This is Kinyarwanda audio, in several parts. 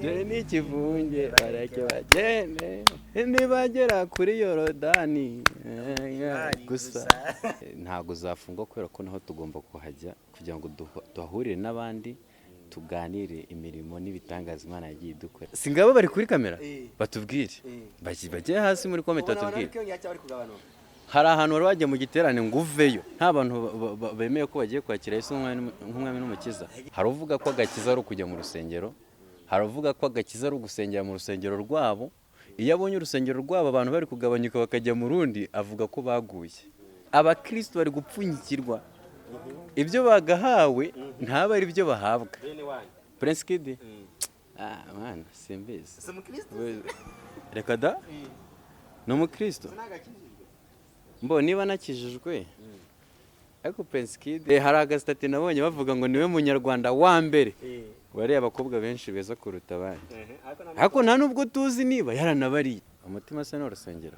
Dore ni ikivunge, bareke bagende, nibagera kuri Yorodani gusa. Ntabwo zafungwa kubera ko naho tugomba kuhajya kugira ngo tuhahurire n'abandi, tuganire imirimo n'ibitangaza Imana yagiye idukora. Si ngabo bari kuri kamera, batubwire, bajye hasi muri comment batubwire. Hari ahantu wari wajya mu giterane ngo uveyo nta bantu bemeye ko bagiye kwakira Yesu nk'umwami n'umukiza? Hari uvuga ko agakiza ari ukujya mu rusengero, hari uvuga ko agakiza ari ugusengera mu rusengero rwabo. Iyo abonye urusengero rwabo abantu bari kugabanyuka bakajya mu rundi, avuga ko baguye. Abakristo bari gupfunyikirwa ibyo bagahawe, ntabe ari byo bahabwa. Prince Kid, ah mwana, simbizi, reka da, ni umukristo. Mbo niba nakijijwe, ariko Prince Kid, hari agasitati nabonye bavuga ngo niwe munyarwanda wa mbere wariye abakobwa benshi beza kuruta abandi, ariko nta nubwo tuzi niba yaranabariye. Umutima se ni urusengero?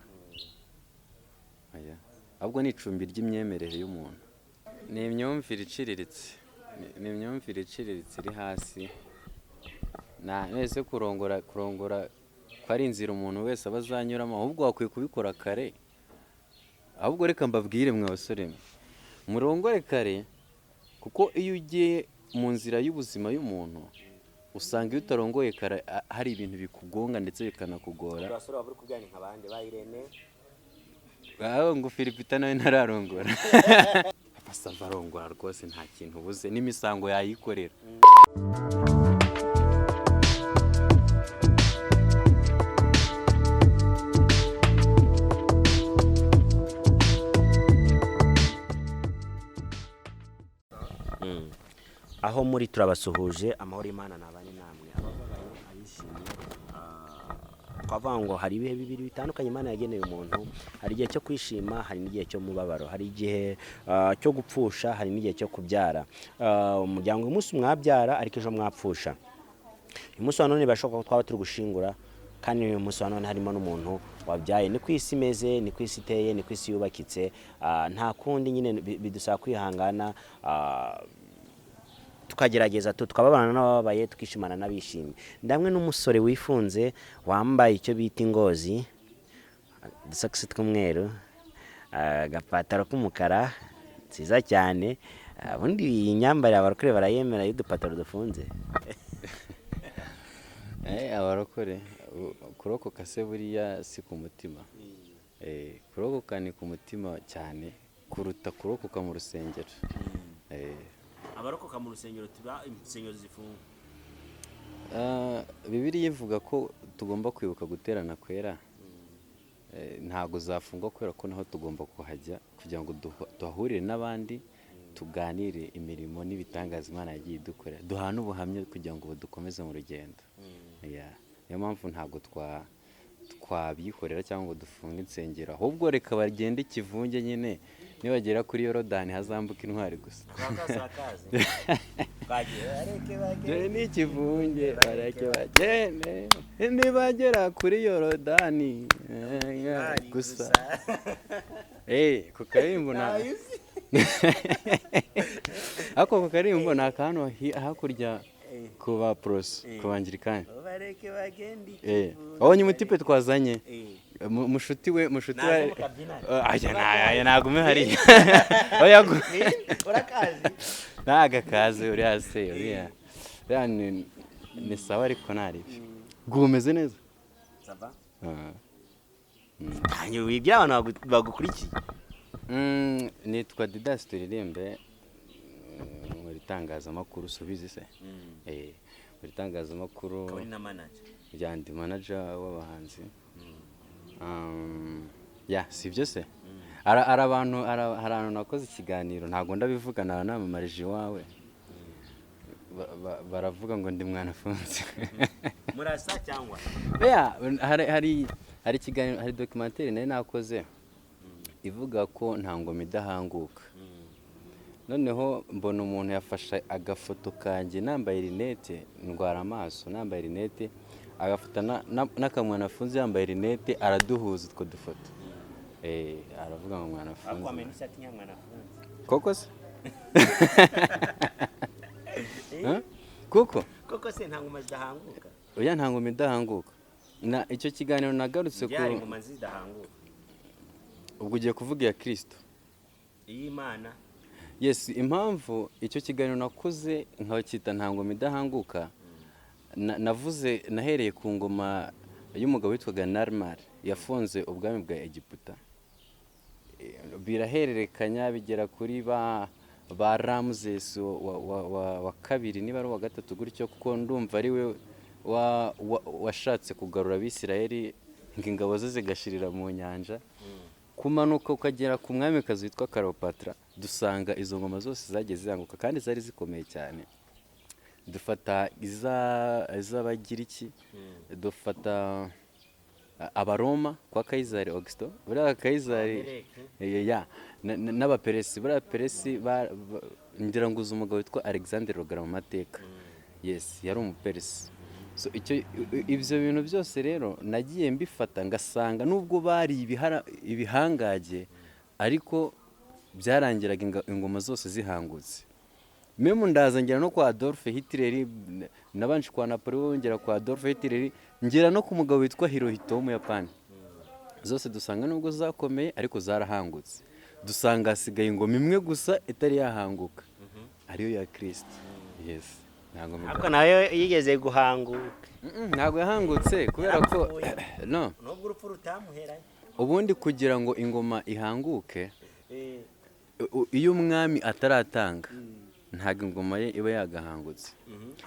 Oya, ahubwo ni icumbi ry'imyemerere y'umuntu. Ni imyumvire iciriritse, ni imyumvire iciriritse iri hasi. Na nese kurongora ko ari inzira umuntu wese aba azanyuramo, ahubwo wakwiye kubikora kare. Ahubwo reka mbabwire, mwa basore mwe, murongore kare, kuko iyo ugiye mu nzira y'ubuzima y'umuntu, usanga iyo utarongoye kare hari ibintu bikugonga ndetse bikanakugora. Abasore waba uri kubwira ni nka bande? Ba Irene? Aho ngo Philipita nawe ntararongora. Papa Sava arongora rwose, nta kintu ubuze, n'imisango yayikorera. Aho muri turabasuhuje, amahoro y'Imana nabane namwe, abababaye, abishimye. Twavuga ngo hari ibihe bibiri bitandukanye Imana yageneye umuntu: hari igihe cyo kwishima, hari n'igihe cyo mubabaro, hari igihe cyo gupfusha, hari n'igihe cyo kubyara. Umuryango uyu munsi mwabyara, ariko ejo mwapfusha. Uyu munsi wa none birashoboka ko twaba turi gushingura, kandi uyu munsi wa none harimo n'umuntu wabyaye. Ni ku isi imeze, ni ku isi iteye, ni ku isi yubakitse. Nta kundi nyine, bidusaba kwihangana, tukagerageza tukababana n'abababaye, tukishimana n'abishimye. Ndamwe n'umusore wifunze, wambaye icyo bita ingozi, udusogisi tw'umweru, agapataro k'umukara, nziza cyane. Ubundi iyi myambarire abarokore barayemera, y'udupataro dufunze? Abarokore, kurokoka se buriya si ku mutima? Kurokoka ni ku mutima cyane kuruta kurokoka mu rusengero. Abarokoka mu rusengero, tuba insengero zifunga. Bibiliya ivuga ko tugomba kwibuka guterana kwera. Ntabwo zafungwa kubera ko naho tugomba kuhajya kugira ngo tuhahurire n'abandi, tuganire imirimo n'ibitangaza Imana yagiye idukorera, duhane ubuhamya kugira ngo dukomeze mu rugendo. Yeah. Niyo mpamvu ntabwo twabikorera cyangwa ngo dufunge insengero, ahubwo reka bagende ikivunge nyine, nibagera kuri Yorodani hazambuka intwari gusa. Dore ni ikivunge, bareke bagende, nibagera kuri Yorodani gusa. Ku karirimbo na ariko ku karirimbo ni akantu hakurya ku ba poroso, ku bangirikani. Bareke bagende. Wabonye umutipe twazanye? Mushuti we, mushuti we. Naze mukabyinane. Aya aya nagume hariya. Oya, Urakazi? Ntago akazi uriya se, uriya ni sawa, ariko ntaribi. Ubwo umeze neza? Ça va. Ah. Tangira wibwira abantu bagukurikiye. Nitwa Didas Turirimbe, mu itangazamakuru, subizi se? Mu itangazamakuru. Ukaba uri na manager. Rya, ndi manager w'abahanzi. Ya, si ibyo se? Hari abantu, hari ahantu nakoze ikiganiro, ntabwo ndabivuga, namamaje iwawe. Baravuga ngo ndi mwanafunzi. Murasa cyangwa? Yeah, hari ikiganiro, hari documentaire nari nakoze ivuga ko nta ngoma idahanguka. Noneho mbona umuntu yafashe agafoto kanjye nambaye rinete, ndwara amaso, nambaye rinete, agafata n'akamwanafunzi yambaye rinete, araduhuza utwo dufoto. Aravuga ngo mwanafunzi. Akwamena ishati nya mwanafunzi. Koko se? Huh? Kuko Koko. Koko se nta ngoma zidahanguka? Oya, nta ngoma idahanguka. Na icyo kiganiro nagarutse ku Njye hari ingoma zidahanguka. Ubwo ugiye kuvuga iya Kirisito? Iy'Imana. Yes, impamvu icyo kiganiro nakoze nkacyita "Nta ngoma idahanguka", navuze nahereye ku ngoma y'umugabo witwaga Narmar, yafunze ubwami bwa Egiputa. Birahererekanya bigera kuri ba Ramses wa kabiri, niba ari uwa gatatu gutyo, kuko ndumva ari we washatse kugarura Abisirayeli ngo ingabo ze zigashirira mu nyanja, kumanuka ukagera ku mwamikazi witwa Cleopatra. Dusanga izo ngoma zose zagiye zihanguka kandi zari zikomeye cyane. Dufata iz'Abagiriki, dufata Abaroma kwa Kayizari Augusito, buriya Kayizari. Abagereki. Ya, n'Abaperesi. Buriya Peresi, ngira ngo uzi umugabo witwa Alexander Rugara mu mateka. Yes, yari Umuperesi. So, ibyo bintu byose rero nagiye mbifata, ngasanga nubwo bari ibihangage, ariko byarangiraga ingoma zose zihangutse. Même ndaza ngera no kwa Adolf Hitler, nabanje kwa Napoleon, ngera kwa Adolf Hitler, ngera no ku mugabo witwa Hirohito w'Umuyapani. Zose dusanga nubwo zakomeye ariko zarahangutse. Dusanga hasigaye ingoma imwe gusa itari yahanguka, ariyo ya Kirisito. Yes, nta ngoma Ariko nayo yigeze guhanguka. Ntabwo yahangutse kubera ko Yarapfuye. No. Nubwo urupfu rutamuheranye. Ubundi kugira ngo ingoma ihanguke, iyo umwami ataratanga, ntabwo ingoma ye iba yagahangutse.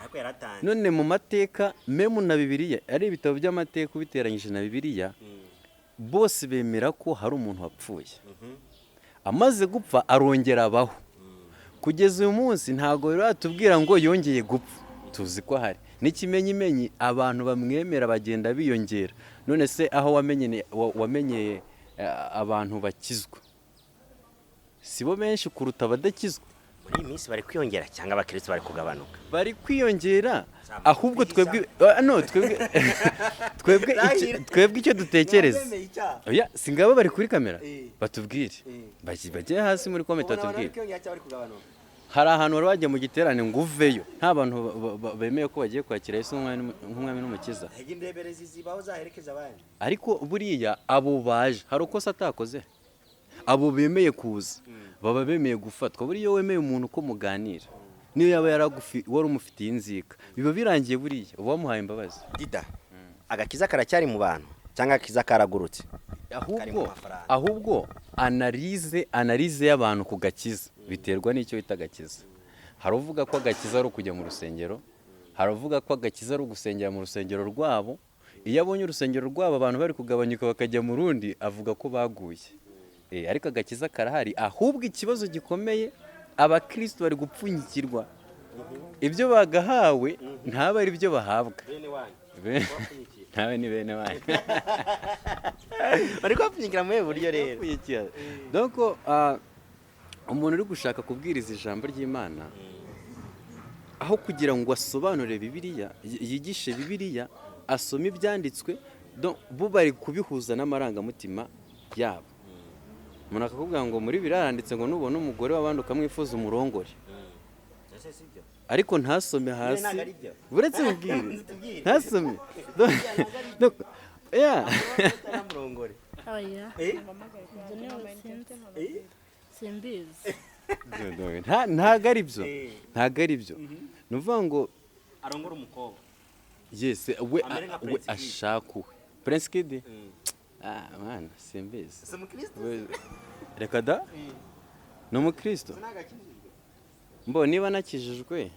Ariko yaratanze. None mu mateka, même na Bibiliya, ari ibitabo by'amateka ubiteranyije na Bibiliya, bose bemera ko hari umuntu wapfuye, amaze gupfa arongera abaho. Kugeza uyu munsi ntabwo rero batubwira ngo yongeye gupfa, tuzi ko ahari. N'ikimenyimenyi, abantu bamwemera bagenda biyongera. None se aho wamenyeye abantu bakizwa si bo benshi kuruta abadakizwa? Muri iyi minsi bari kwiyongera cyangwa abakirisitu bari kugabanuka? Bari kwiyongera. Ahubwo twebwe, no, twebwe icyo dutekereza, oya, si ngabo bari kuri kamera, batubwire. Bajye hasi muri comment batubwire. Hari ahantu wari wajya mu giterane ngo uveyo nta bantu bemeye ko bagiye kwakira Yesu nk'umwami n'umukiza? Indeberezi zibaho zaherekeza abandi. Ariko buriya abo baje hari uko se atakoze? Abo bemeye kuza baba bemeye gufatwa. Buriya iyo wemeye umuntu ko muganira, niyo yaba wari umufitiye inzika, biba birangiye, buriya uba wamuhaye imbabazi. Dida, agakiza karacyari mu bantu cyangwa agakiza karagurutse? Kari mu Ahubwo mafaranga. Ahubwo analyse y'abantu ku gakiza biterwa n'icyo bita agakiza. Hari uvuga ko agakiza ari ukujya mu rusengero, hari uvuga ko agakiza ari ugusengera mu rusengero rwabo. Iyo abonye urusengero rwabo abantu bari kugabanyuka bakajya mu rundi, avuga ko baguye. Ariko agakiza karahari. Ahubwo ikibazo gikomeye, abakristo bari gupfunyikirwa ibyo bagahawe, ntabe ari byo bahabwa. Bene wanyu. Ntawe ni bene wanyu. Bari kubapfunyikira muri buryo rero. Gupfunyikira. Donc umuntu uri gushaka kubwiriza ijambo ry'Imana, aho kugira ngo asobanure Bibiliya, yigishe Bibiliya, asome ibyanditswe, donc bo bari kubihuza n'amarangamutima yabo. Umuntu akakubwira ngo muri Bibiliya haranditse ngo nubona umugore w'abandi ukamwifuza, umurongore. Ese si byo? Ariko ntasome hasi. Ntabwo ari byo. Uretse mubwire. Tubwire. Ntasome. Donc, yeah. Utaramurongore. Oya. Eh? Ibyo niwe sinzi, simbizi. Ntabwo ari byo. Eh. Ntabwo ari byo. Ni ukuvuga ngo Arongora umukobwa. Yes, we Amere nka we Prince Kid. ashaka uwe Prince Kid. Ah mwana, simbizi. Si umukristo? Reka da, ni umukristo? Nagakijijwe. Mbo niba nakijijwe,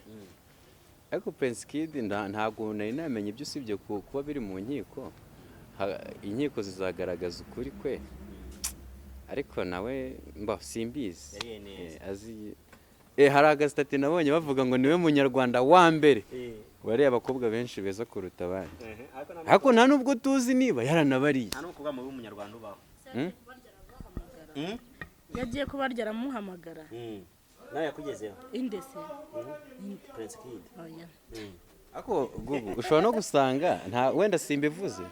ariko Prince Kid ntabwo nari namenya ibyo, usibye kuba biri mu nkiko. Inkiko zizagaragaza ukuri kwe, ariko nawe mba simbizi. Yariye neza. Azi hari agasitati nabonye bavuga ngo niwe munyarwanda wa mbere wariye abakobwa benshi beza kuruta abandi, ariko nta nubwo tuzi niba yaranabariye. Nta n'umukobwa mubi w'umunyarwanda ubaho. Yagiye kubarya aramuhamagara. Nawe yakugezeho? Inde se? Prince Kid. Oya. Ariko Gugu, ushobora no gusanga nta wenda, simbivuze.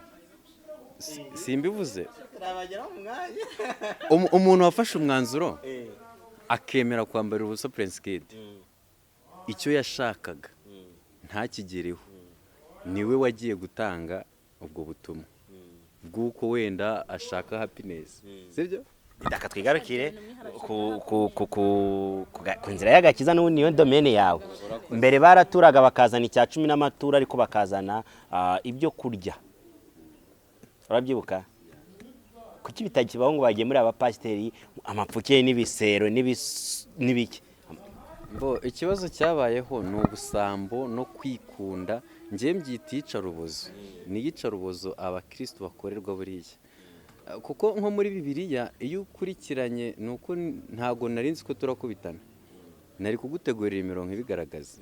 Simbivuze. Turabageraho mu mwanya. Umuntu wafashe umwanzuro akemera kwambara ubusa Prince Kid, icyo yashakaga nta ntakigereho, niwe wagiye gutanga ubwo butumwa bw'uko wenda ashaka happiness, sibyo? Reka twigarukire ku nzira y'agakiza. N'ubundi niyo domaine yawe. Mbere baraturaga, bakazana icya cumi n'amaturo, ariko bakazana ibyo kurya. Urabyibuka? Kuki bitakibaho ngo bagemurire abapasiteri amapfuke n'ibisero n'ibiki? Bo, ikibazo cyabayeho ni ubusambo no kwikunda. Njye mbyita iyicarubozo, ni iyicarubozo abakirisitu bakorerwa buriya. Kuko nko muri Bibiliya iyo ukurikiranye, ni uko ntabwo nari nzi ko turakubitana, nari kugutegurira imirongo ibigaragaza.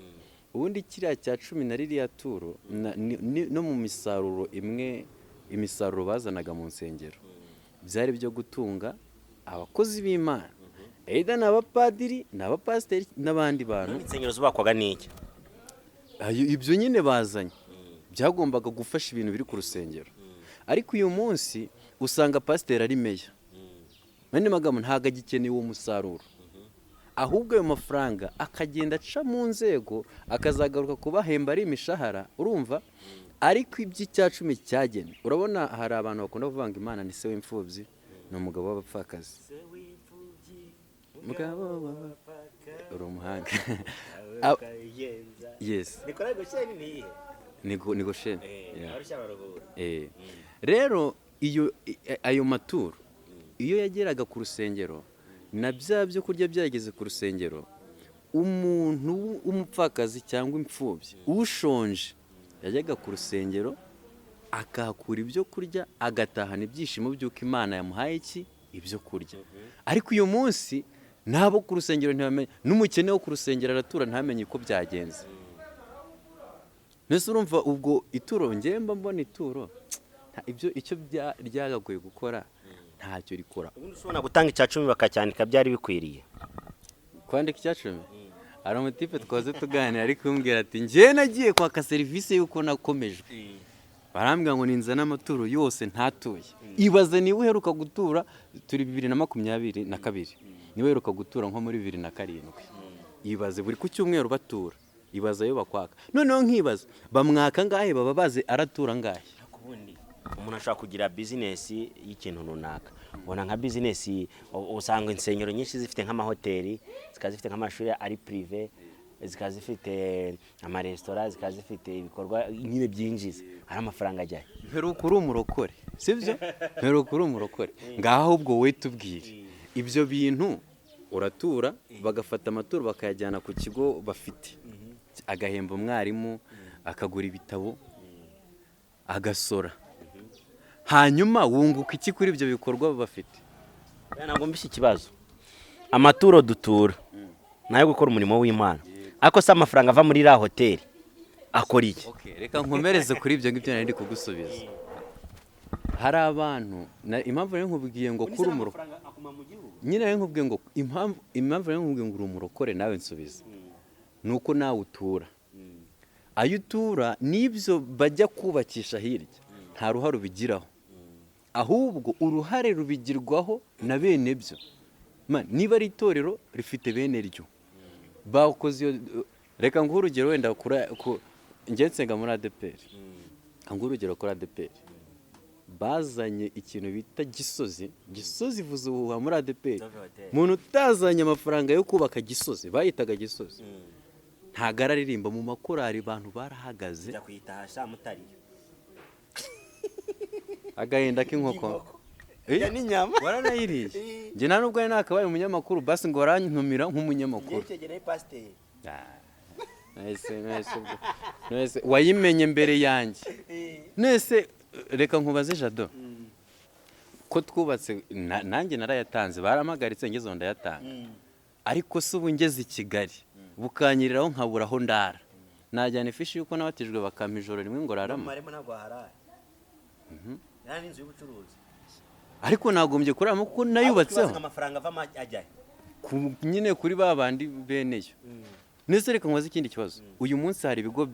Ubundi kiriya cya cumi na ririya turo no mu misaruro imwe, imisaruro bazanaga mu nsengero, byari byo gutunga abakozi b'Imana, either ni abapadiri, ni abapasiteri n'abandi bantu. Insengero zubakwaga n'iki? Ibyo nyine bazanye byagombaga gufasha ibintu biri ku rusengero. Ariko uyu munsi usanga pasiteri ari meya. Mu yandi magambo, ntabwo agikeneye uwo musaruro, ahubwo ayo mafaranga akagenda aca mu nzego, akazagaruka kubahemba ari imishahara. Urumva? Ariko iby'icyacumi cyagenwe, urabona hari abantu bakunda kuvuga ngo Imana ni se w'imfubyi, ni umugabo w'abapfakazi. Mugabo w'abapfakazi, uri umuhanga. Yes. Ni Gosheni. Yeah. Rero iyo ayo maturo iyo yageraga ku rusengero na bya byo kurya byageze ku rusengero, umuntu w'umupfakazi cyangwa imfubyi ushonje yajyaga ku rusengero akahakura ibyo kurya, agatahana ibyishimo by'uko Imana yamuhaye iki? Ibyo kurya. Ariko uyu munsi n'abo ku rusengero ntibamenye, n'umukene wo ku rusengero aratura ntamenye uko byagenze. Mbese urumva ubwo ituro, njyewe mba mbona ituro ibyo icyo ryagagoye gukora ntacyo rikora. Ubundi ushobora gutanga icya cumi bakacyandika, byari bikwiriye? Kwandika icya cumi, hari umutipe twaze tuganira, ari kumbwira ati: "Njyewe nagiye kwaka serivisi y'uko nakomejwe, barambwira ngo ninzane amaturo yose ntatuye." Ibaze niba uheruka gutura, turi 2022, niba uheruka gutura nko muri 2007, ibaze buri ku cyumweru batura, ibaze ayo bakwaka. Noneho nkibaza, bamwaka angahe? Baba bazi aratura angahe? Ubundi umuntu ashobora kugira bizinesi y'ikintu runaka. Ubona nka bizinesi, usanga insengero nyinshi zifite nk'amahoteli, zikaba zifite nk'amashuri ari privé, zikaba zifite amaresitora, zikaba zifite ibikorwa nyine byinjiza. Hari amafaranga ajyayo. Mperuka uri umurokore, sibyo? Mperuka uri umurokore. Ngaho ahubwo wowe tubwire, ibyo bintu uratura, bagafata amaturo bakayajyana ku kigo bafite, agahemba umwarimu, akagura ibitabo, agasora, hanyuma wunguka iki kuri ibyo bikorwa bafite? Ntabwo mbise ikibazo. Amaturo dutura ni ayo gukora umurimo w'Imana, ariko se amafaranga ava muri iriya hoteli akora iki? Okay, reka nkomereze kuri ibyo ngibyo nari ndi kugusubiza. Hari abantu impamvu nari nkubwiye ngo kuri umurokore nyine, nari nkubwiye ngo impamvu nari nkubwiye ngo uri umurokore nawe nsubiza, ni uko nawe utura. Ayo utura n'ibyo bajya kubakisha hirya nta ruhare ubigiraho, ahubwo uruhare rubigirwaho na bene byo. Niba ari itorero rifite bene ryo bakoze iyo. Reka nguhe urugero wenda njye nsenga muri ADEPR. Reka nguhe urugero kuri ADEPR. Bazanye ikintu bita Gisozi. Gisozi ivuza ubuhuha muri ADEPR. Umuntu utazanye amafaranga yo kubaka Gisozi, bayitaga Gisozi, ntabwo araririmba mu makorari. Abantu barahagaze. Kuyitaha mutariyo. Agahinda k'inkoko. Ya n'inyama. Waranayiriye? Njye nta nubwo nari nakabaye umunyamakuru, basi ngo warantumira nk'umunyamakuru. Yegereye pasiteri. Ah, nahise nahise wayimenye mbere yanjye. Nese reka nkubaze, Jado, ko twubatse, nanjye narayatanze, barampagaritse ngeze aho ndayatanga. Ariko se ubu ngeze i Kigali bukanyiriraho nkabura aho ndara, najyana ifishi y'uko nabatijwe bakampa ijoro rimwe ngo rarama? Maremo ntabwo waharara, yari n'inzu y'ubucuruzi. Ariko nagombye kuraramo kuko nayubatseho. Amafaranga avamo ajyayo? Nyine kuri ba bandi beneyo. Nese reka nkubaze ikindi kibazo. Uyu munsi hari ibigo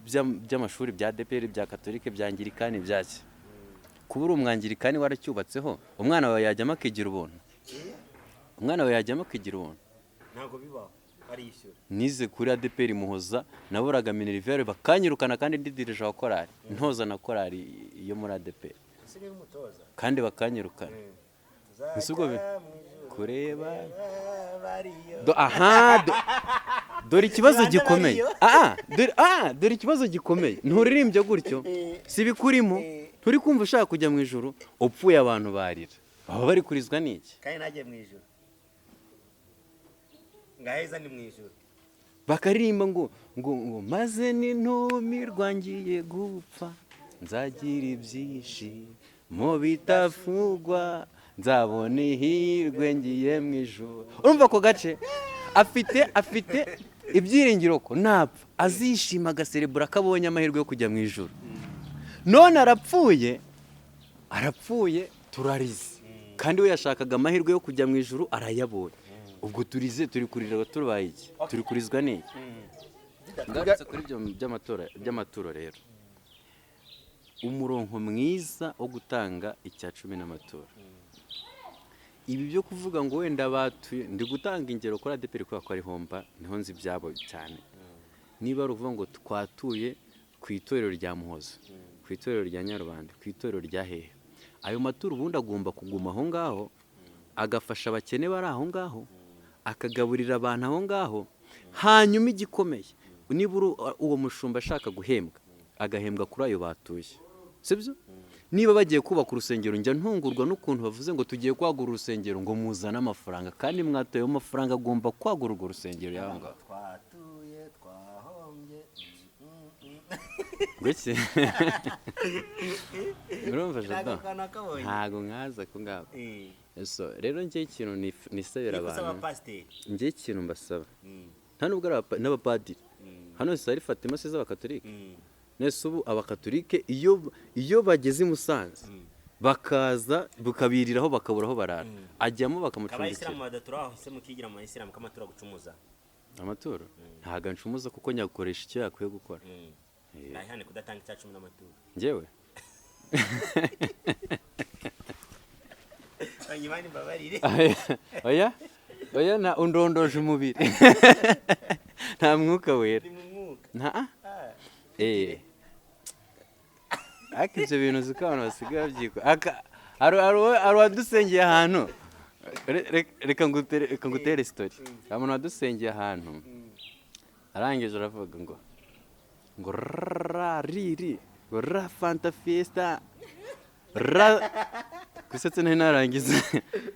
by'amashuri bya ADEPR, bya Katolike, bya Angirikani, byaki. Kuba uri umwangirikani waracyubatseho, umwana wawe yajyamo akigira ubuntu? Umwana wawe yajyamo akigira ubuntu? Ntabwo bibaho. Barishyura. Nize kuri ADEPR Muhoza, naburaga minerval bakanyirukana, kandi ndi dirija wa korali, ntoza na korali yo muri ADEPR. Usigaye umutoza. Kandi bakanyirukana. Ese ubwo kureba bariyo. Aha, dore ikibazo Bande gikomeye. bariyo. Dore ikibazo gikomeye. Nturirimbye gutyo, si bikurimo, nturi kumva ushaka kujya mu ijuru. Upfuye abantu barira, baba bari kurizwa n'iki? Kandi nagiye mu ijuru, ngaheza ni mu ijuru. Bakaririmba ngo maze nintumirwa ngiye gupfa, nzagira ibyishimo bitavugwa, nzabona ihirwe ngiye mu ijuru. Urumva ako gace afite ibyiringiro ko napfa azishima, agaserebura ko abonye amahirwe yo kujya mu ijuru. None arapfuye, arapfuye, turarize, kandi we yashakaga amahirwe yo kujya mu ijuru, arayabonye. Ubwo turize, turi kurira, tubaye iki? Turi kurizwa n'iki? Ngarutse kuri ibyo by'amatora, by'amaturo rero, umurongo mwiza wo gutanga icya cumi n'amaturo, ibi byo kuvuga ngo wenda batuye, ndi gutanga ingero kuri ADEPR kubera ko ari homba, niho nzi ibyabo cyane. Niba ari ukuvuga ngo twatuye ku itorero rya Muhoza, ku itorero rya Nyarubanda, ku itorero rya hehe, ayo maturo ubundi agomba kuguma aho ngaho, agafasha abakene bari aho ngaho, akagaburira abantu aho ngaho. Hanyuma igikomeye, niba uwo mushumba ashaka guhembwa, agahembwa kuri ayo batuye, sibyo? Niba bagiye kubaka urusengero, njya ntungurwa n'ukuntu bavuze ngo tugiye kwagura urusengero, ngo muzane amafaranga, kandi mwatoyeho amafaranga agomba kwagura urwo rusengero y'aho ngaho. Twatuye twahombye. Ngwiki? Urumva, Jado? Ntabwo nakabonye. Ntago nkaza ko ngako. So rero njye ikintu nisabira Niko usaba abantu, pasiteri. Njye ikintu mbasaba, nta nubwo ari n'abapadiri hano, si ari Fatima, si z'abakatolike. Nese ubu abakatolike iyo bageze i Musanze, bakaza bukabiriraho, bakabura aho barara, ajyamo bakamucumbikira. Abayisilamu badatura aho se mukigira mu bayisilamu ko amaturo gucumuza? Amaturo ntabwo ancumuza, kuko nyakoresha icyo yakwiye gukora. Nahihane kudatanga icya cumi n'amaturo. Njyewe? Hanyuma nimbabarire. Oya, oya, nta undondoje umubiri, nta Mwuka Wera. Ni mu mwuka. Nta ariko ibyo bintu uzi ko abantu basigaye babyikora. Hari uwadusengeye ahantu. Reka ngutere story. Hari umuntu wadusengeye ahantu, arangije aravuga ngo ra riri, ngo ra fanta fiesta ra, gusetse ntari narangiza,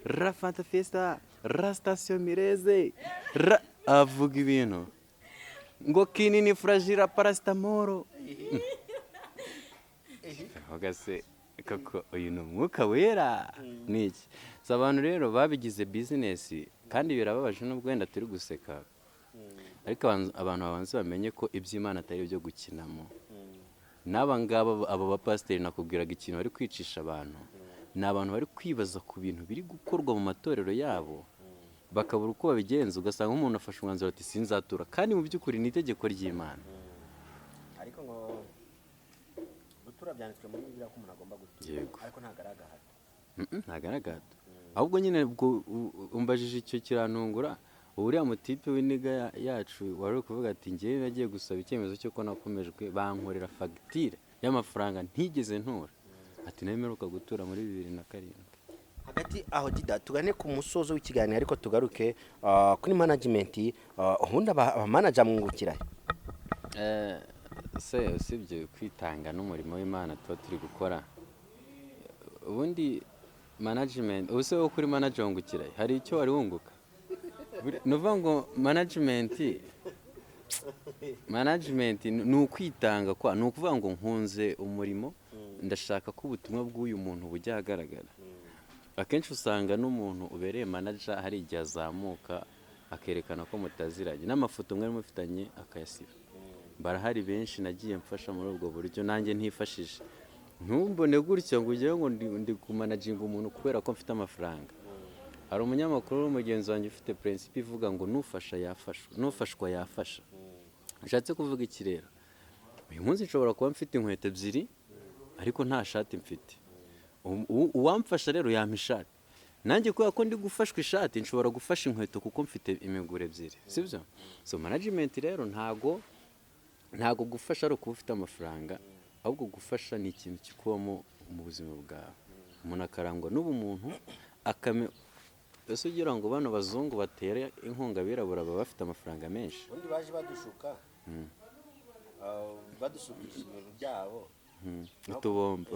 ra fanta fiesta ra station mireze ra, avuga ibintu ngo kinini fragile paracetamol. Avuga se koko uyu ni Umwuka Wera ni iki? Si abantu rero babigize business, kandi birababaje nubwo wenda turi guseka, ariko abantu babanza bamenye ko iby'Imana atari ibyo gukinamo. N'aba ngaba, aba bapasiteri nakubwiraga, ikintu bari kwicisha abantu, ni abantu bari kwibaza ku bintu biri gukorwa mu matorero yabo, bakabura uko babigenza, ugasanga nk'umuntu afashe umwanzuro ati sinzatura, kandi mu by'ukuri ni itegeko ry'Imana. Ariko ngo gutura byanditswe muri Bibiliya ko umuntu agomba gutura. Yego. Ariko ntabwo ari agahato. Ntabwo ari agahato. Ahubwo nyine ubwo umbajije icyo kirantungura. Ubu uriya mutipe w'iniga yacu wari uri kuvuga ati ngewe nagiye gusaba icyemezo cy'uko nakomejwe, bankorera fagitire y'amafaranga ntigeze ntura, ati nawe mperuka gutura muri 2007. Hagati aho Dida, tugane ku musozo w'ikiganiro, ariko tugaruke kuri management. Ubundi abamanager mwungukira he? Se usibye kwitanga n'umurimo w'Imana tuba turi gukora, ubundi management, ubu se wowe kuri manager wungukira he? Hari icyo wari wunguka? Ni ukuvuga ngo management ni ukwitanga kwa, ni ukuvuga ngo nkunze umurimo, ndashaka ko ubutumwa bw'uyu muntu bujya ahagaragara. Akenshi usanga n'umuntu ubereye manager hari igihe azamuka akerekana ko mutaziranye, n'amafoto mwari mufitanye akayasiba. Barahari benshi nagiye mfasha muri ubwo buryo nanjye ntifashije. Ntumbone gutya ngo ugire ngo ndi kumanaginga umuntu kubera ko mfite amafaranga. Hari umunyamakuru w'umugenzi wanjye ufite principe ivuga ngo nufasha yafashwa, nufashwa yafasha. Bishatse kuvuga iki rero? Uyu munsi nshobora kuba mfite inkweto ebyiri ariko nta shati mfite. Uwamfasha rero yampa ishati. Nanjye kubera ko ndi gufashwa ishati, nshobora gufasha inkweto kuko mfite imiguru ebyiri, sibyo? So management rero ntago gufasha ari ukuba ufite amafaranga, ahubwo gufasha ni ikintu kikubamo mu buzima bwawe. Umuntu akarangwa n'ubumuntu ese ugira ngo bano bazungu batera inkunga abirabura baba bafite amafaranga menshi? Ubundi baje badushuka, badushukisha ibintu byabo. Utubombo.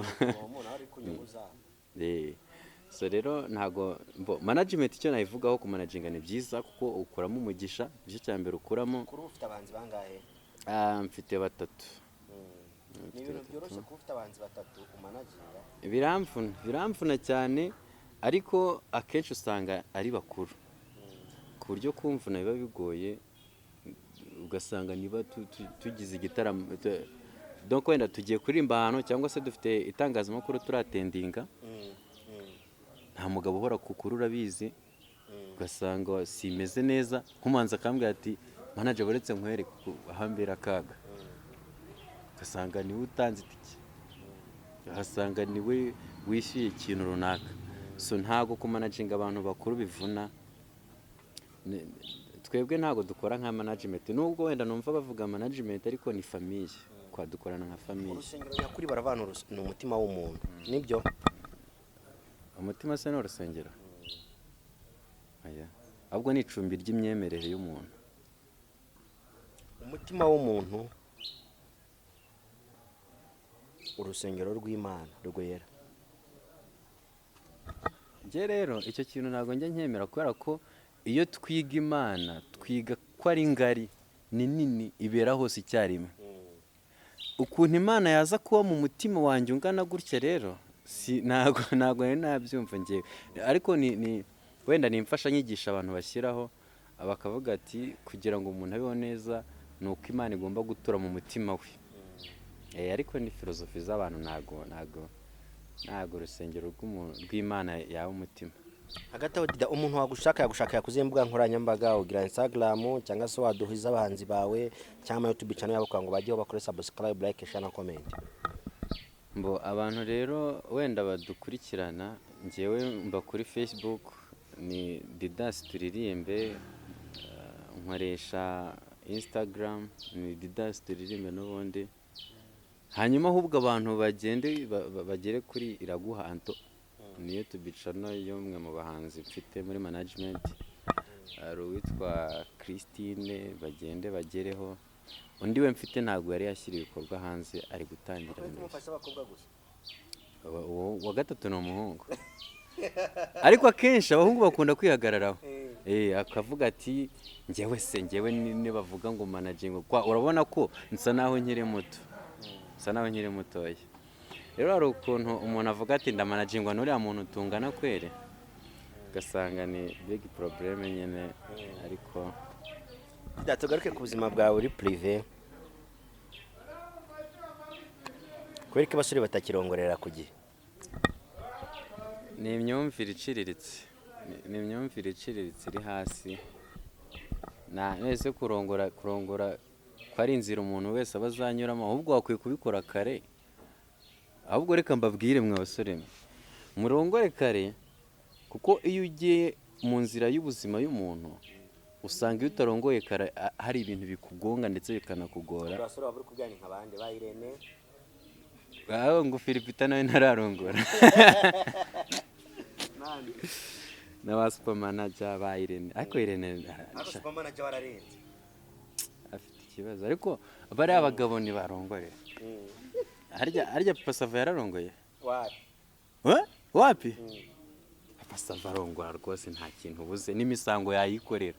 Umuntu ari ku nyungu zabo. So rero ntago management icyo nayivugaho, kumanaginga ni byiza kuko ukuramo umugisha, nicyo cya mbere ukuramo. Kuri ubu ufite abahanzi bangahe? Ah, mfite batatu. Ni ibintu byoroshye kuba ufite abahanzi batatu umanaginga? Biramvuna, biramvuna cyane, ariko akenshi usanga ari bakuru ku buryo kumvuna biba bigoye. Ugasanga niba tugize igitaramo, donc wenda tugiye kuririmba ahantu cyangwa se dufite itangazamakuru turattendinga, nta mugabo uhora ku kuri, urabizi. Ugasanga simeze neza, nk'umuhanzi akambwira ati: "Manager, buretse nkwereke ahambera akaga." Ugasanga niwe utanze itike, ugasanga niwe wishyuye ikintu runaka. So ntabwo kumanaginga abantu bakuru bivuna. Twebwe ntabwo dukora nka management, nubwo wenda numva bavuga management, ariko ni famille, kwa dukorana nka famille. Urusengero nyakuri baravana ni umutima w'umuntu, nibyo? Umutima se ni urusengero? Oya, ahubwo ni icumbi ry'imyemerere y'umuntu. Umutima w'umuntu, urusengero rw'Imana rwera. Njye rero icyo kintu ntabwo njya nkemera, kubera ko iyo twiga Imana twiga ko ari ngari, ni nini, ibera hose icyarimwe. Ukuntu Imana yaza kuba mu mutima wanjye ungana gutya rero si ntabwo nari nabyumva ngewe. Ariko ni wenda ni imfashanyigisho abantu bashyiraho, bakavuga ati kugira ngo umuntu abeho neza ni uko Imana igomba gutura mu mutima we. Ariko ni filozofi z'abantu, ntabwo urusengero rw'Imana yaba umutima. Hagati aho Dida, umuntu wagushaka yagushaka yakuze imbuga nkoranyambaga, ugira Instagram, cyangwa se waduhiza abahanzi bawe cyangwa YouTube channel yabo kugira ngo bajyeho bakore subscribe, like, share na comment. Mbo abantu rero wenda badukurikirana, njyewe mba kuri Facebook ni Didas Turirimbe, nkoresha Instagram ni Didas Turirimbe n'ubundi. Hanyuma ahubwo abantu bagende bagere kuri Iraguha Anto, ni YouTube channel y'umwe mu bahanzi mfite muri management, hari uwitwa Christine, bagende bagereho. Undi we mfite ntabwo yari yashyira ibikorwa hanze, ari gutangira mbere. Mufasha abakobwa gusa? Uwo wa gatatu ni umuhungu, ariko akenshi abahungu bakunda kwihagararaho. Akavuga ati: "Njyewe se, njyewe nibavuga ngo managing kwa, urabona ko nsa naho nkiri muto, nsa naho nkiri mutoya." Rero hari ukuntu umuntu avuga ati: "Ndamanagingwa n'uriya muntu tungana kwere?" Ugasanga ni big problem nyine, ariko Dida, tugaruke ku buzima bwawe uri privé. Kubera ko abasore batakirongorera ku gihe? Ni imyumvire iciriritse. Ni imyumvire iciriritse iri hasi. Na nese kurongora ko ari inzira umuntu wese aba azanyuramo, ahubwo wakwiye kubikora kare. Ahubwo reka mbabwire mwe basore mwe, murongore kare, kuko iyo ugiye mu nzira y'ubuzima y'umuntu usanga iyo utarongoye kare hari ibintu bikugonga ndetse bikanakugora. Abasore waba uri kubwira ni nka bande? Ba Irene? Aho ngo Philipita nawe ntararongora, n'aba supermanager ba Irene, ariko Irene Ariko supermanager wararenze. Afite ikibazo, ariko bariya abagabo ntibarongore. Harya Papa Sava yararongoye? Wapi. Eh? Wapi. Papa Sava arongora rwose, nta kintu ubuze, n'imisango yayikorera.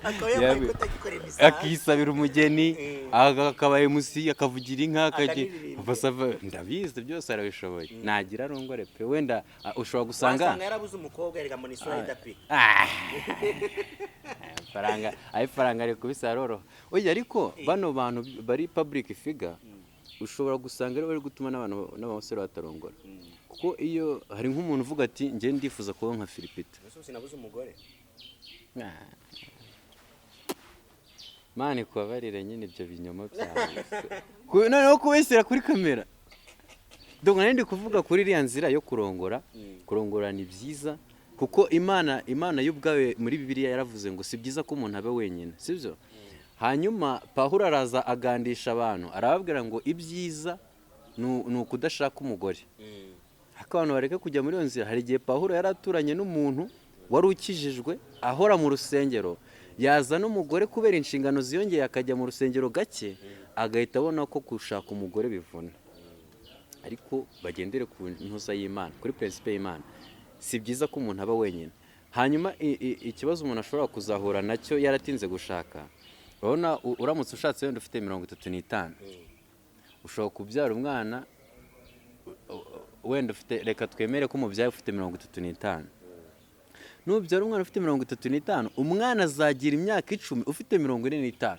Akaba yambaye ikote akikorera imisango. Akisabira umugeni, akaba MC, akavugira inka, Akanaririmba. Papa Sava ndabizi byose arabishoboye, nagira arongore pe. Wenda ushobora gusanga Wasanga yarabuze umukobwa, erega mbona isura idapika. Ah, amafaranga, ayo faranga ari kubisa aroroha. Oya, ariko bano bantu bari public figure ushobora gusanga aribo bari gutuma n'abantu n'abasore batarongora, kuko iyo hari nk'umuntu uvuga ati: "Njye ndifuza kuba nka Philipita." Ese sinabuze umugore? Ah. Mani kubabarire nyine ibyo binyoma byawe. Noneho kubishyira kuri kamera. Donc nari ndi kuvuga kuri iriya nzira yo kurongora. Kurongora ni byiza, kuko Imana y'ubwawe muri Bibiliya yaravuze ngo si byiza ko umuntu aba wenyine, sibyo? Hanyuma Pawulo araza agandisha abantu, arababwira ngo ibyiza ni ukudashaka umugore, ariko abantu bareke kujya muri iyo nzira. Hari igihe Pawulo yari aturanye n'umuntu wari ukijijwe, ahora mu rusengero, yazana umugore, kubera inshingano ziyongeye akajya mu rusengero gake, agahita abona ko gushaka umugore bivuna. Ariko bagendere ku ntuza y'Imana, kuri principe y'Imana, si byiza ko umuntu aba wenyine. Hanyuma ikibazo umuntu ashobora kuzahura nacyo yaratinze gushaka, urabona uramutse ushatse wenda ufite 35, ushobora kubyara umwana wenda ufite, reka twemere ko umubyaye ufite 35. Nubyara umwana ufite 35, umwana azagira imyaka 10 ufite 45,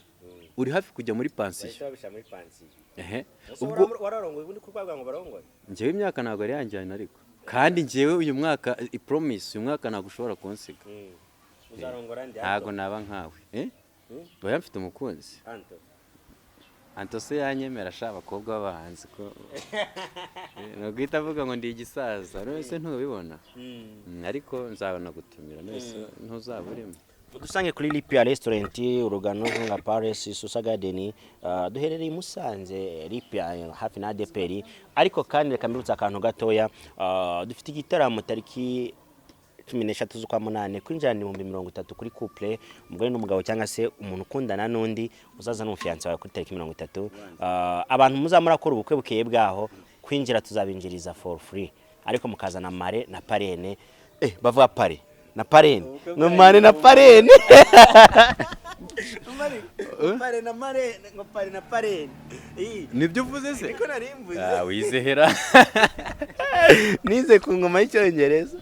uri hafi kujya muri pansiyo. Bahita babishyira muri pansiyo. Ehe. Ese Ubwo wararongoye ubundi kuko ngo barongore? Njyewe imyaka ntabwo yari yanjyana, ariko kandi njyewe uyu mwaka, i promise, uyu mwaka ntabwo ushobora kunsiga. Uzarongora ndi? Ntabwo naba nkawe, eh. Mm. Oya, mfite umukunzi. Anto? Anto se yanyemera sha? Abakobwa b'abahanzi ko ni uguhita avuga ngo ndi igisaza, none se ntubibona? Ariko nzabona gutumira, none se ntuzaba urimo? Dusange kuri Lipia Restaurant, Urugano Nka Palace, Susa Garden. Duherereye i Musanze, Lipia, hafi na ADPR. Ariko kandi reka mbibutse akantu gatoya. Dufite igitaramo tariki 13 z'ukwa munani. Kwinjira ni 30,000 kuri couple, umugore n'umugabo cyangwa se umuntu ukundana n'undi, uzaza n'umufiancé wawe kuri tariki 30. Abantu muzamurakora ubukwe bukeye bwaho, kwinjira tuzabinjiriza for free, ariko mukazana marraine na parrain. Bavuga parrain na parraine, ngo marraine na parrain, parrain na marraine, ngo parrain na parraine. Nibyo uvuze se? Niko nari mvuze. Ah, wizehera. Nize ku ngoma y'icyongereza.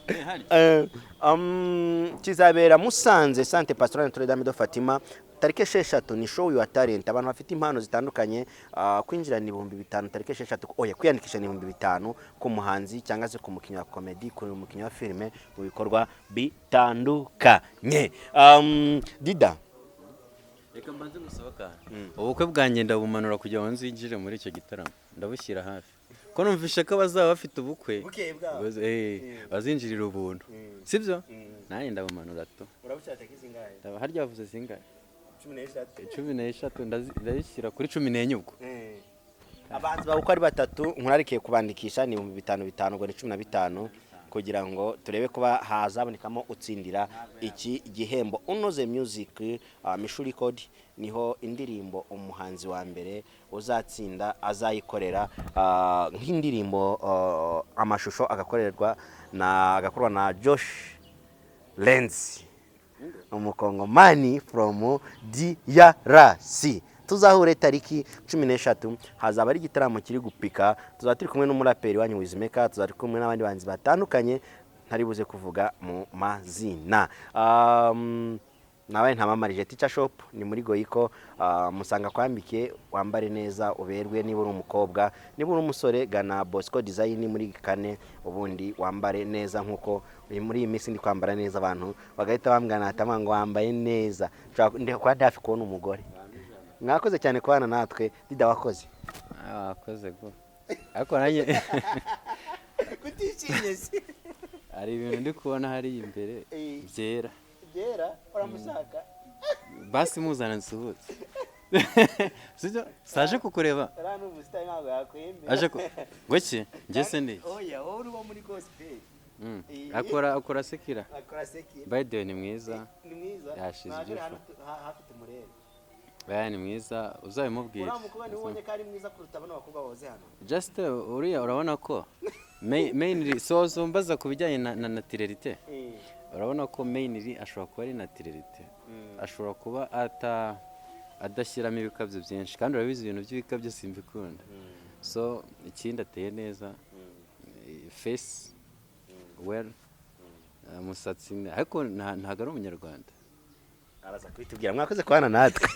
Kizabera Musanze, Centre Pastoral Notre Dame de Fatima, tariki 6. Ni show your talent, abantu bafite impano zitandukanye. Kwinjira ni 5000 tariki 6. Oya, kwiyandikisha ni 5000 ku muhanzi cyangwa se ku mukinnyi wa comedy, ku mukinnyi wa filime, mu bikorwa bitandukanye. Dida. Reka mbanze ngusabe akantu. Ubukwe bwanjye ndabumanura kugira ngo nzinjire muri icyo gitaramo, ndabushyira hafi, ko numvishe ko abazaba bafite ubukwe Bukeye bwabo. Bazinjirira ubuntu, sibyo? Nanjye ndabumanura tu. Urabushaka zingahe? Harya bavuze zingahe? 13. 13, ndazishyira kuri 14 ubwo. Abahanzi bawe uko ari batatu nkurarikiye kubandikisha ni 5000 bitanu, ubwo ni 15, kugira ngo turebe kuba hazabonekamo utsindira iki gihembo. Unoze Music, Mishu Record, niho indirimbo umuhanzi wa mbere uzatsinda azayikorera, nk'indirimbo, amashusho agakorerwa na agakorwa na Josh Lenz, umukongomani from DRC. Tuzahure tariki 13, hazaba ari igitaramo kiri gupika. Tuzaba turi kumwe n'umuraperi wanyu Wizmaker, tuzaba turi kumwe n'abandi bahanzi batandukanye ntari buze kuvuga mu mazina. Nawe ntamamarise Teacher Shop, ni muri Goico. Musanga kwambike, wambare neza, uberwe. Niba uri umukobwa, niba uri umusore, gana Bosco Design muri kane, ubundi wambare neza nkuko muri iyi minsi ndi kwambara neza, abantu bagahita bambwira natama ngo wambaye neza. Ndi kuba ndi hafi kubona umugore. Mwakoze cyane kubana natwe. Dida, wakoze. Ah, wakoze go, ariko nanjye Kutishimye se? Hari ibintu ndi kubona hariya imbere byera. Byera, uramushaka? Basi muzana nsuhutse, sibyo? Saje kukureba. Uriya ni umusitari, ntabwo yakwemera. Aje ku ngo njye se ndi iki? Oya, wowe uri uwo muri gospel. Akora secular. Akora secular. By the way, ni mwiza. Ni mwiza. Yashize Nagere ibyufa. hano hafi tumurebe. Oya, ni mwiza, uzabimubwire. Uriya mukobwa niwe ubonye ko ari mwiza kuruta bano bakobwa boze hano? Just uriya urabona ko mainly so mbaza ku bijyanye na naturalité. Urabona ko mainly ashobora kuba ari naturalité, ashobora kuba ata adashyiramo ibikabyo byinshi, kandi urabizi ibintu by'ibikabyo simbikunda. So ikindi ateye neza, face well, umusatsi ariko ntabwo ari umunyarwanda. Araza kubitubwira. Mwakoze kubana natwe.